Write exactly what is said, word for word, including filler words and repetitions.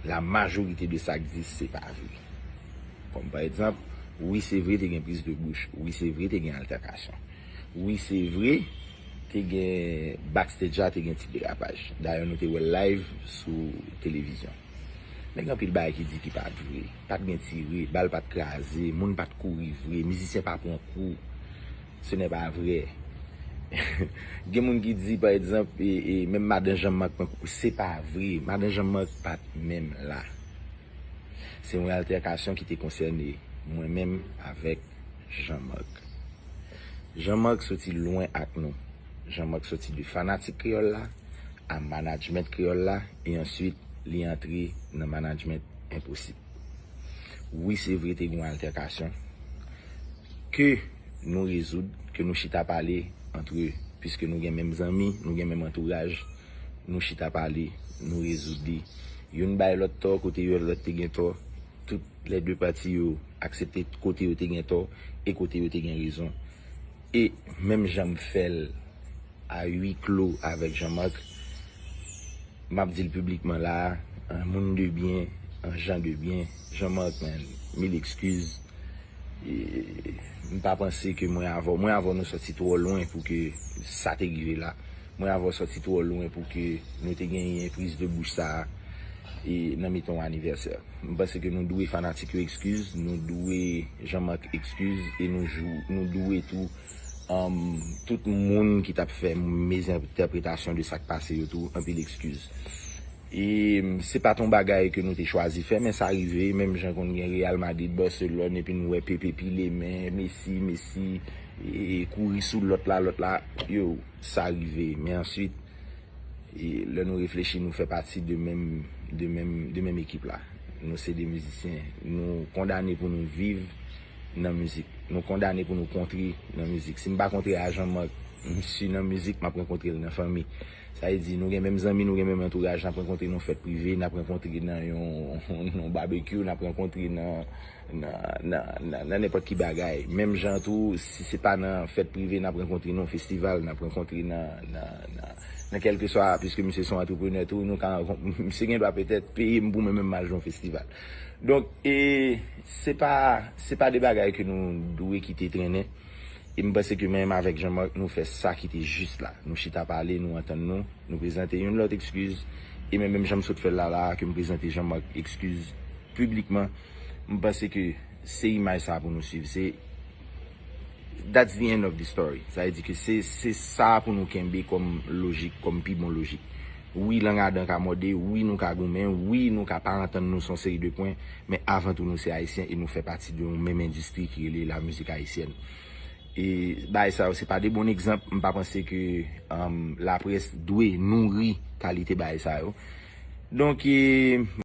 La majorite de sa k di se pa vre. Kòm pa egzanp, wi, se vre, te gen priz de bouch. Wi, se vre, te gen altèkasyon. Wi, se vre, te gen backstage la, te gen ti derapaj. Dayè, nou te wè l live sou televizyon. Men gen anpil bagay ki di ki pa t vre. Pa t gen tire, bal pa t kraze, moun pa t kouri vre, mizisyen pa pran kou. Ce n'est pas vrai. Gen moun ki di, pa egzanp, e, e, menm madan Jean-Marc pran kou. Se pa vre. Madan Jean-Marc pa t menm la. Se yon altèkasyon ki te konsène mwen menm avèk Jean-Marc. Jean-Marc soti lwen ak nou. Jean-Marc soti de fanatik Kreyòl la a management Kreyòl la, e answit li antre nan management Enposib. Wi, se vre, te gen yon altèkasyon ke nou rezoud, ke nou chita pale antre, piske nou gen menm zanmi, nou gen menm antouraj, nou chita pale, nou rezoud li. Youn bay lòt tò, kote yo lòt te gen tò, tout lè de pati yo aksepte kote yo te gen tò e kote yo te gen rezon. E menm jan m fè l a wi klo avèk Jean-Marc, m ap di l piblikman la, an moun de byen, an jan de byen, Jean-Marc, man, mil ekskiz. E, m pa panse ke mwen avè w, mwen avè w nou sòti twò lwen pou ke sa te rive la. Mwen avè w sòti twò lwen pou ke nou te genyen priz de bouch sa a, e, nan mitan yon anivèsè. M panse ke nou dwe fanatik yo ekskiz, nou dwe Jean-Marc ekskiz, e nou jou, nou dwe tou, um, tout moun ki t ap fè mezentèpretasyon de sa k pase yo tou, anpil ekskiz. E, mm, se pa t yon bagay ke nou te chwazi fè, men sa rive, menm jan konn gen Real Madrid, Barcelone, epi nou wè Pepe pile men, Messi, Messi, e, kouri sou lòt la, lòt la, yo, sa rive. Men answit, e, lè nou reflechi, nou fè pati de menm, de menm, de menm ekip la. Nou se de mizisyen. Nou kondane pou nou viv nan mizik. Nou kondane pou nou kontre nan mizik. Si m pa kontre a Jean-Marc, m si nan mizik, m ap rankontre l nan fanmi. Sa vle di, nou gen menm zanmi, nou gen menm antouraj, n ap rankontre nan fèt prive, n ap rankontre nan yon, yon babekyou, n ap rankontre nan, nan, nan, nan, nan nenpòt ki bagay. Menm jan tou, si se pa nan fèt prive, n ap rankontre nan yon festival, n ap rankontre nan, nan, nan, nan kèlkeswa, piske misye se yon antreprenè tou, nou ka rankon-, misye gen dwa petèt peye m pou mwen menm m al jwe yon festival. Donk, e, se pa, se pa de bagay ke nou dwe kite trennen. E m panse ke menm avèk Jean-Marc, nou fè sa ki te jis la. Nou chita pale, nou antann nou, nou prezante youn lòt ekskiz. E men menm jan m sot fè l la, la, ke m prezante Jean-Marc ekskiz piblikman, m panse ke se imaj sa pou nou swiv. Se, that's the end of the story. Sa vle di ke se, se sa pou nou kenbe kòm lojik, kòm pi bon lojik. Wi, lang adan ka mòde, wi, nou ka goumen, wi, nou ka pa antann nou sou yon seri de pwen, men avan tou nou se Ayisyen e nou fè pati de yon menm endistri ki rele la mizik ayisyèn. E bagay sa yo, se pa de bon egzanp. M pa panse ke, um, laprès dwe nouri kalite bagay sa yo. Donk, e,